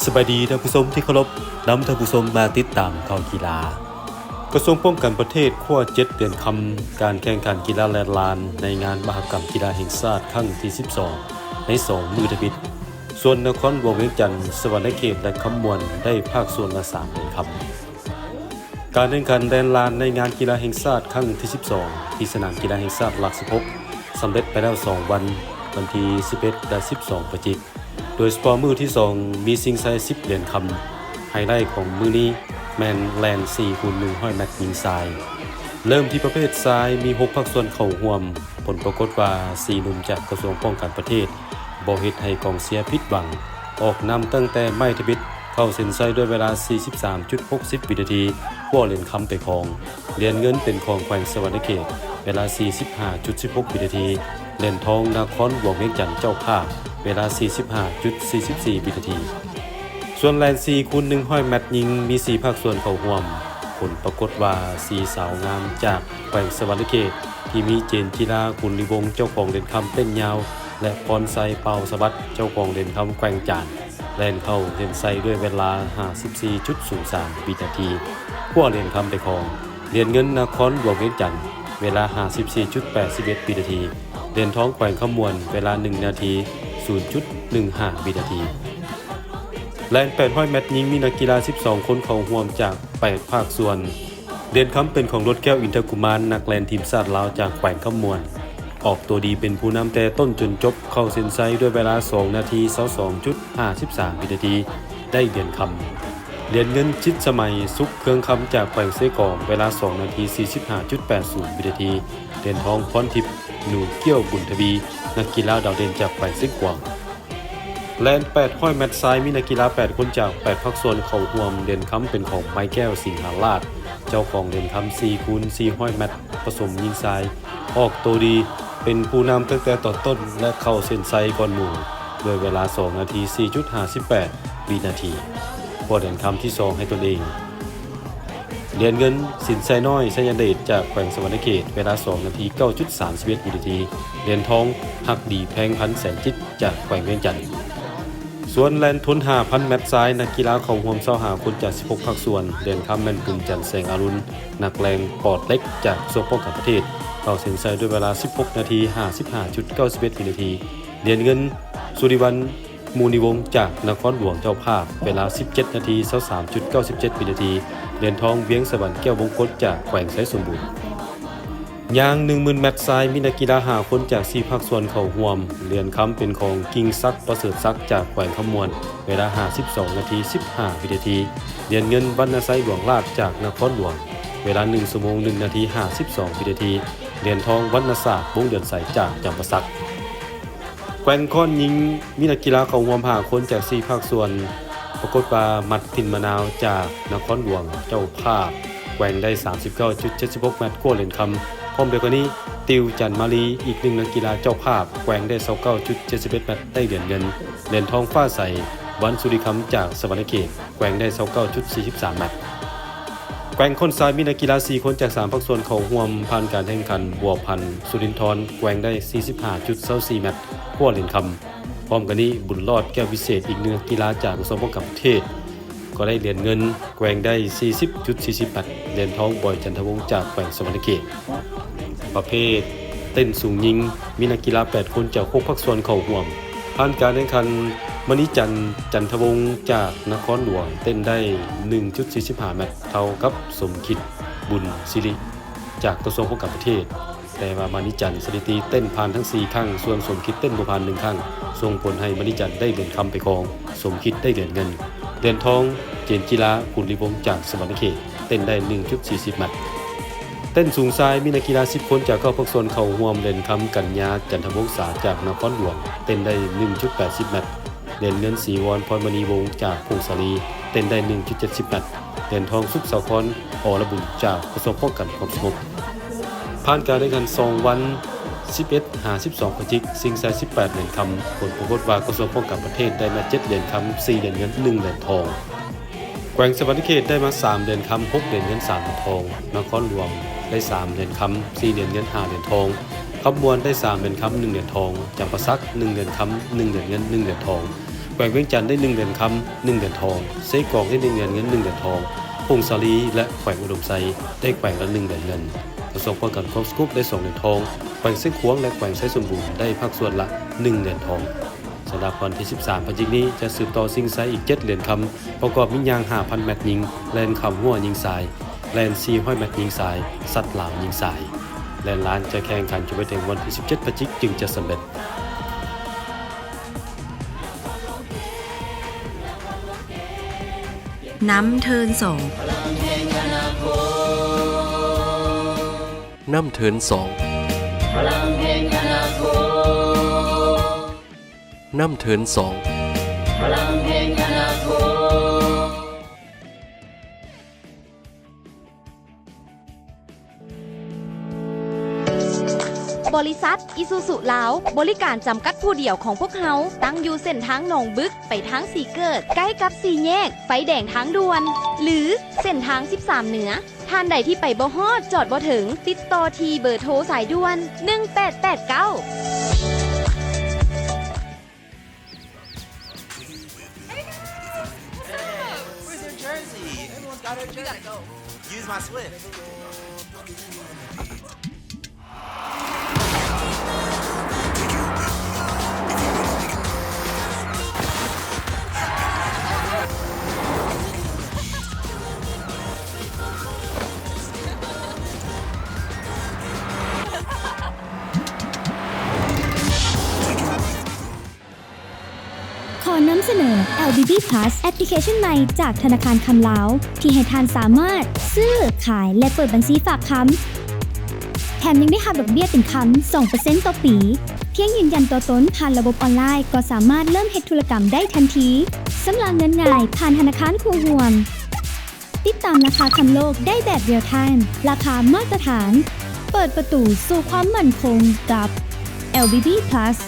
ສະບາຍດີທ່ານຜູ້ຊົມທີ່ເຄົາລົບ, ນຳທ່ານຜູ້ຊົມມາຕິດຕາມຂ່າວກິລາ. ກະຊວງປ້ອງກັນປະເທດຄວ້າເຈັດຫຼຽນຄຳ ການແຂ່ງຂັນກິລາແລ່ນລານໃນງານມະຫະກຳກິລາແຫ່ງຊາດຄັ້ງທີສິບສອງ ໃນສອງມື້ທຳອິດ, ສ່ວນນະຄອນຫຼວງວຽງຈັນ, ສະຫວັນນະເຂດ ແລະ ຄຳມ່ວນ ໄດ້ພາກສ່ວນລະສາມຫຼຽນຄຳ. ການແຂ່ງຂັນແລ່ນລານໃນງານກິລາແຫ່ງຊາດຄັ້ງທີສິບສອງ ທີ່ສະໜາມກິລາແຫ່ງຊາດຫຼັກສິບຫົກ ສຳເລັດໄປແລ້ວສອງວັນ, ວັນທີສິບເອັດ ແລະ ສິບສອງ ພະຈິກ, ໂດຍສະເພາະມື້ທີສອງ ມີຊິງໄຊສິບຫຼຽນຄຳ. ໄຮໄລຂອງມື້ນີ້ແມ່ນແລ່ນສີ່ຄູນໜຶ່ງຮ້ອຍແມັດຍິງຊາຍ. ເລີ່ມທີ່ປະເພດຊາຍມີຫົກພາກສ່ວນເຂົ້າຮ່ວມ, ຜົນປາກົດວ່າສີ່ໜຸ່ມຈາກກະຊວງປ້ອງກັນປະເທດ ບໍ່ເຮັດໃຫ້ກອງເຊຍຜິດຫວັງ, ອອກນຳຕັ້ງແຕ່ໄມ້ທຳອິດ, ເຂົ້າເສັ້ນໄຊດ້ວຍເວລາສີ່ສິບສາມຈຸດຫົກສິບວິນາທີ, ຄວ້າຫຼຽນຄຳໄປຄອງ. ຫຼຽນເງິນເປັນຂອງແຂວງສະຫວັນນະເຂດ, ເວລາສີ່ສິບຫ້າຈຸດສິບຫົກວິນາທີ, ຫຼຽນທອງນະຄອນຫຼວງວຽງຈັນເຈົ້າພາບ, ເວລາສີ່ສິບຫ້າຈຸດສີ່ສິບສີ່ວິນາທີ. ສ່ວນແລ່ນສີ່ຄູນໜຶ່ງຮ້ອຍແມັດຍິງ ມີສີ່ພາກສ່ວນເຂົ້າຮ່ວມ, ຜົນປາກົດວ່າສີ່ສາວງາມຈາກແຂວງສະຫວັນນະເຂດ ທີ່ມີເຈນຈິລາ ຂຸນລີວົງ ເຈົ້າຂອງຫຼຽນຄຳເຕັ້ນຍາວ ແລະ ພອນໄຊ ເປົາສະຫວັດ ເຈົ້າຂອງຫຼຽນຄຳແກວ່ງຈານ ແລ່ນເຂົ້າເສັ້ນໄຊດ້ວຍເວລາຫ້າສິບສີ່ຈຸດສູນສາມວິນາທີ, ຄວ້າຫຼຽນຄຳໄປຄອງ. ຫຼຽນເງິນນະຄອນຫຼວງວຽງຈັນ ເວລາຫ້າສິບສີ່ຈຸດແປດສິບເອັດວິນາທີ, ຫຼຽນທອງແຂວງຄຳມ່ວນ ເວລາໜຶ່ງນາທີສູນຈຸດໜຶ່ງຫ້າວິນາທີ. ແລ່ນແປດຮ້ອຍແມັດຍິງ ມີນັກກິລາສິບສອງຄົນເຂົ້າຮ່ວມຈາກແປດພາກສ່ວນ. ຫຼຽນຄຳເປັນຂອງ ໂລດແກ້ວ ອິນທະກຸມານ ນັກແລ່ນທີມຊາດລາວຈາກແຂວງຄຳມ່ວນ, ອອກຕົວດີເປັນຜູ້ນຳແຕ່ຕົ້ນຈົນຈົບ, ເຂົ້າເສັ້ນໄຊດ້ວຍເວລາສອງນາທີຊາວສອງຈຸດຫ້າສິບສາມວິນາທີ, ໄດ້ຫຼຽນຄຳ. ຫຼຽນເງິນ ຈິດສະໄໝ ສຸກເຄືອງຄຳ ຈາກແຂວງເຊກອງ, ເວລາສອງນາທີສີ່ສິບຫ້າຈຸດແປດສູນວິນາທີ, ຫຼຽນທອງ ພອນທິບ ໜູກ້ຽວ ບຸນທະວີ ນັກກິລາດາວເດັ່ນຈາກແຂວງຊຽງຂວາງ. ແລ່ນແປດຮ້ອຍແມັດຊາຍ ມີນັກກິລາແປດຄົນຈາກແປດພາກສ່ວນເຂົ້າຮ່ວມ, ຫຼຽນຄຳເປັນຂອງ ໄມແກ້ວ ສິງຫາລາດ ເຈົ້າຂອງຫຼຽນຄຳສີ່ຄູນສີ່ຮ້ອຍແມັດປະສົມຍິງຊາຍ, ອອກໂຕດີເປັນຜູ້ນຳຕັ້ງແຕ່ຕອນຕົ້ນ ແລະ ເຂົ້າເສັ້ນໄຊກ່ອນໝູ່ ດ້ວຍເວລາສອງນາທີສີ່ຈຸດຫ້າສິບແປດວິນາທີ, ຄວ້າຫຼຽນຄຳທີສອງໃຫ້ຕົນເອງ. ຫຼຽນເງິນ ສິນໄຊນ້ອຍ ໄຊຍະເດດ ຈາກແຂວງສະຫວັນນະເຂດ, ເວລາສອງນາທີເກົ້າຈຸດສາມສິບເອັດວິນາທີ, ຫຼຽນທອງ ຮັກດີ ແພງພັນ ແສນຈິດ ຈາກແຂວງວຽງຈັນ. ສ່ວນແລ່ນທົນຫ້າພັນແມັດຊາຍ, ນັກກິລາເຂົ້າຮ່ວມຊາວຫ້າຄົນຈາກສິບຫົກພາກສ່ວນ, ຫຼຽນຄຳແມ່ນ ບຸນຈັນ ແສງອາລຸນ ນັກແລ່ນປອດເຫຼັກຈາກກະຊວງປ້ອງກັນປະເທດ, ເຂົ້າເສັ້ນໄຊດ້ວຍເວລາສິບຫົກນາທີຫ້າສິບຫ້າຈຸດເກົ້າສິບເອັດວິນາທີ, ຫຼຽນເງິນ ສຸລິວັນ ມູນີວົງ ຈາກນະຄອນຫຼວງເຈົ້າພາບ, ເວລາສິບເຈັດນາທີຊາວສາມຈຸດເກົ້າສິບເຈັດວິນາທີ, ຫຼຽນທອງ ວຽງສະຫວັນ ແກ້ວວົງກົດ ຈາກແຂວງໄຊສົມບູນ. ຍ່າງໜຶ່ງໝື່ນແມັດຊາຍ, ມີນັກກິລາຫ້າຄົນຈາກສີ່ພາກສ່ວນເຂົ້າຮ່ວມ, ຫຼຽນຄຳເປັນຂອງ ກິ່ງສັກ ປະເສີດສັກ ຈາກແຂວງຄຳມ່ວນ, ເວລາຫ້າສິບສອງນາທີສິບຫ້າວິນາທີ, ຫຼຽນເງິນ ວັນນະໄຊ ຫຼວງລາດ ຈາກນະຄອນຫຼວງ, ເວລາໜຶ່ງຊົ່ວໂມງໜຶ່ງນາທີຫ້າສິບສອງວິນາທີ, ຫຼຽນທອງ ວັນນະສາດ ວົງເດືອນໄຊ ຈາກຈຳປາສັກ. ແກວ່ງຄ້ອນຍິງ ມີນັກກິລາເຂົ້າຮ່ວມຫ້າຄົນຈາກສີ່ພາກສ່ວນ, ປາກົດວ່າ ມັດ ພິນມະນາວ ຈາກນະຄອນຫຼວງເຈົ້າພາບ ແກວ່ງໄດ້ສາມສິບເກົ້າຈຸດເຈັດສິບຫົກແມັດ ຄວ້າຫຼຽນຄຳ. ພ້ອມດຽວກັນນີ້, ຕິວ ຈັນມາລີ ອີກໜຶ່ງນັກກິລາເຈົ້າພາບ ແກວ່ງໄດ້ຊາວເກົ້າຈຸດເຈັດສິບເອັດແມັດ ໄດ້ຫຼຽນເງິນ. ຫຼຽນທອງ ຟ້າໃສ ວັນສຸລິຄຳ ຈາກສະຫວັນນະເຂດ ແກວ່ງໄດ້ຊາວເກົ້າຈຸດສີ່ສິບສາມແມັດ. ແກວ່ງຄ້ອນຊາຍ ມີນັກກິລາສີ່ຄົນຈາກສາມພາກສ່ວນເຂົ້າຮ່ວມ, ຜ່ານການແຂ່ງຂັນ ບົວພັນ ສຸລິນທອນ ແກວ່ງໄດ້ສີ່ສິບຫ້າຈຸດຊາວສີ່ແມັດ ຄວ້າຫຼຽນຄຳ. ພ້ອມກັນນີ້, ບຸນລອດ ແກ້ວວິເສດ ອີກໜຶ່ງນັກກິລາຈາກກະຊວງປ້ອງກັນປະເທດ ກໍໄດ້ຫຼຽນເງິນ, ແກວ່ງໄດ້ສີ່ສິບຈຸດສີ່ສິບແມັດ. ຫຼຽນທອງ ບອຍ ຈັນທະວົງ ຈາກແຂວງສະຫວັນນະເຂດ. ປະເພດເຕັ້ນສູງຍິງ ມີນັກກິລາແປດຄົນຈາກຫົກພາກສ່ວນເຂົ້າຮ່ວມ. ຜ່ານການແຂ່ງຂັນ, ມະນີຈັນ ຈັນທະວົງ ຈາກນະຄອນຫຼວງ ເຕັ້ນໄດ້ໜຶ່ງຈຸດສີ່ສິບຫ້າແມັດ ເທົ່າກັບ ສົມຄິດ ບຸນສິລິ ຈາກກະຊວງປ້ອງກັນປະເທດ, ແຕ່ວ່າ ມະນີຈັນ ສະຖິຕິເຕັ້ນຜ່ານທັງສີ່ຄັ້ງ, ສ່ວນ ສົມຄິດ ເຕັ້ນບໍ່ຜ່ານໜຶ່ງຄັ້ງ, ສົ່ງຜົນໃຫ້ ມະນີຈັນ ໄດ້ຫຼຽນຄຳໄປຄອງ, ສົມຄິດ ໄດ້ຫຼຽນເງິນ. ຫຼຽນທອງ ເຈນຈິລາ ຂຸນລີວົງ ຈາກສະຫວັນນະເຂດ ເຕັ້ນໄດ້ໜຶ່ງຈຸດສີ່ສິບແມັດ. ເຕັ້ນສູງຊາຍ ມີນັກກິລາສິບຄົນຈາກເກົ້າພາກສ່ວນເຂົ້າຮ່ວມ. ຫຼຽນຄຳ ກັນຍາ ຈັນທະວົງສາ ຈາກນະຄອນຫຼວງ ເຕັ້ນໄດ້ໜຶ່ງຈຸດແປດສິບແມັດ. ຫຼຽນເງິນ ສີວອນ ພອນມະນີວົງ ຈາກຜົ້ງສາລີ ເຕັ້ນໄດ້ໜຶ່ງຈຸດເຈັດສິບແມັດ. ຫຼຽນທອງ ສຸກສາຄອນ ອລະບຸນ ຈາກກະຊວງປ້ອງກັນຄວາມສະຫງົບ. ຜ່ານການແຂ່ງຂັນສອງວັນ ສິບເອັດຫາສິບສອງ ພະຈິກ ຊິງໄຊສິບແປດຫຼຽນຄຳ, ຜົນປາກົດວ່າ ກະຊວງປ້ອງກັນປະເທດໄດ້ມາເຈັດຫຼຽນຄຳ, ສີ່ຫຼຽນເງິນ, ໜຶ່ງຫຼຽນທອງ. ແຂວງສະຫວັນນະເຂດໄດ້ມາສາມຫຼຽນຄຳ, ຫົກຫຼຽນເງິນ, ສາມຫຼຽນທອງ. ນະຄອນຫຼວງໄດ້ສາມຫຼຽນຄຳ, ສີ່ຫຼຽນເງິນ, ຫ້າຫຼຽນທອງ. ຄຳມ່ວນໄດ້ສາມຫຼຽນຄຳ, ໜຶ່ງຫຼຽນທອງ. ຈຳປາສັກ ໜຶ່ງຫຼຽນຄຳ, ໜຶ່ງຫຼຽນເງິນ, ໜຶ່ງຫຼຽນທອງ. ແຂວງວຽງຈັນໄດ້ໜຶ່ງຫຼຽນຄຳ ໜຶ່ງຫຼຽນທອງ, ເຊກອງໄດ້ໜຶ່ງຫຼຽນເງິນ ໜຶ່ງຫຼຽນທອງ, ຜົ້ງສາລີ ແລະ ແຂວງອຸດົມໄຊໄດ້ແຂວງລະໜຶ່ງຫຼຽນເງິນ. ກະຊວງປ້ອງກັນຄວາມສະຫງົບໄດ້ສອງຫຼຽນທອງ, ແຂວງຊຽງຂວາງ ແລະ ແຂວງໄຊສົມບູນໄດ້ພາກສ່ວນລະໜຶ່ງຫຼຽນທອງ. ສຳລັບວັນທີສິບສາມພະຈິກນີ້ຈະສືບຕໍ່ຊິງໄຊອີກເຈັດຫຼຽນຄຳ, ປະກອບມີຍ່າງຫ້າພັນແມັດຍິງ, ແລ່ນຂ້າມຮົ້ວຍິງຊາຍ, ແລ່ນສີ່ຮ້ອຍແມັດຍິງຊາຍ, ສັດລາວຍິງຊາຍ. ແລ່ນລານຈະແຂ່ງຂັນຈົນໄປເຖິງວັນທີສິບເຈັດພະຈິກຈຶ່ງຈະສຳເລັດ. ນ້ຳເທີນສອງ ນ້ຳເທີນສອງ ນ້ຳເທີນສອງ. ບໍລິສັດ ອີຊູຊູ ລາວ ບໍລິການຈຳກັດຜູ້ດຽວຂອງພວກເຮົາ ຕັ້ງຢູ່ເສັ້ນທາງໜອງບຶກໄປທາງສີເກີດ ໃກ້ກັບສີ່ແຍກໄຟແດງທາງດ່ວນ ຫຼື ເສັ້ນທາງສິບສາມເໜືອ. ທ່ານໃດທີ່ໄປບໍ່ຮອດ ຈອດບໍ່ເຖິງ ຕິດຕໍ່ທີ່ເບີໂທສາຍດ່ວນ ໜຶ່ງແປດແປດເກົ້າ. Hey guys! What's up? Where's your jersey? Everyone's got her jersey. We gotta go. Use my Swift. ຂໍນຳສະເໜີ ແອລບີບີພລັສ ແອັບພລິເຄຊັນໃໝ່ຈາກທະນາຄານຄຳລາວ ທີ່ໃຫ້ທ່ານສາມາດຊື້, ຂາຍ ແລະ ເປີດບັນຊີຝາກຄຳ, ແຖມຍັງໄດ້ຮັບດອກເບ້ຍເປັນຄຳສອງເປີເຊັນຕໍ່ປີ. ພຽງຢືນຢັນຕົວຕົນຜ່ານລະບົບອອນລາຍ ກໍສາມາດເລີ່ມເຮັດທຸລະກຳໄດ້ທັນທີ, ຊຳລະເງິນງ່າຍຜ່ານທະນາຄານຄູ່ຮ່ວມ. ຕິດຕາມລາຄາຄຳໂລກໄດ້ແບບຣຽວທາມ, ລາຄາມາດຕະຖານ. ເປີດປະຕູສູ່ຄວາມໝັ້ນຄົງກັບ ແອລບີບີພລັສ.